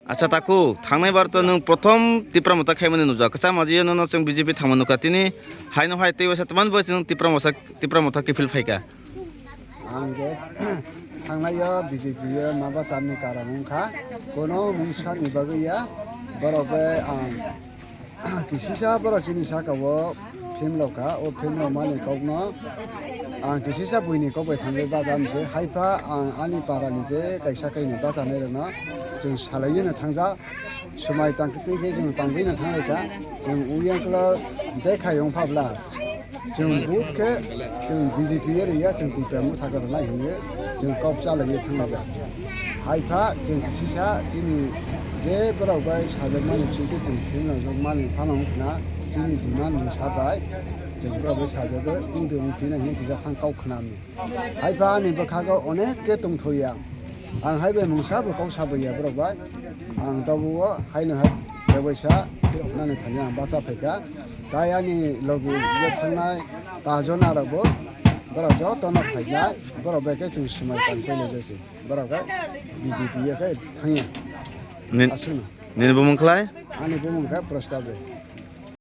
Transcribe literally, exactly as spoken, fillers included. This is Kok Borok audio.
Acha taku, thangnai bar to nwng prothom Tipra Motha khaimani nujak. Kwcham ajiyo nono chwng B J P thangma nukha. Tini haino hai tei waisa twman bo chwng Tipra Motha, Tipra Motha kiphil phaikha. Ang je thangnaio B J P o maba chamni karon wngkha. Kono mungsa ni bagwi ya. Borok bai ang kisisa borok chini saka o phimlokha, o phimlokmani kokno ang kisisa buini kok bai thangwi bacham se, haipha ang ani parani je kaisa kaini bachanai rokno chwng salaino thangjak, swmai tangtwi khe chwng tangwino thanglaikha, chwng uyang klo bekhai wngphabla chwng vote khe chwng B J P o rwya, chwng Tipra Motha rwnai hinwi chwng kok chalaiwi thanglaijak. Haipha chwng kisisa chini je borok bai sajakmani chwngkhe chwng phimlokjakmani phano wngkhna chini demand mungsa bai chwng borok bai sajagwi tungtwi wngphina hinwi kisa thang kok khnami. Haipha ani bwkhago onek khe tongthoya. Ang haibai mungsa bo kok saboya borok bai. Ang tabuk o haino hai bebaisa nani thani ang bacha phaikha. Tai ani logi je thangnai pajon arok bo borok jotono phaikha. Borok bai khe chwng swmai tang pailai jai se. Borok khe B J P ya khe thangya. Nin-, Aswkno. Nini bumung khlai? Ani bumung khe Prostajo.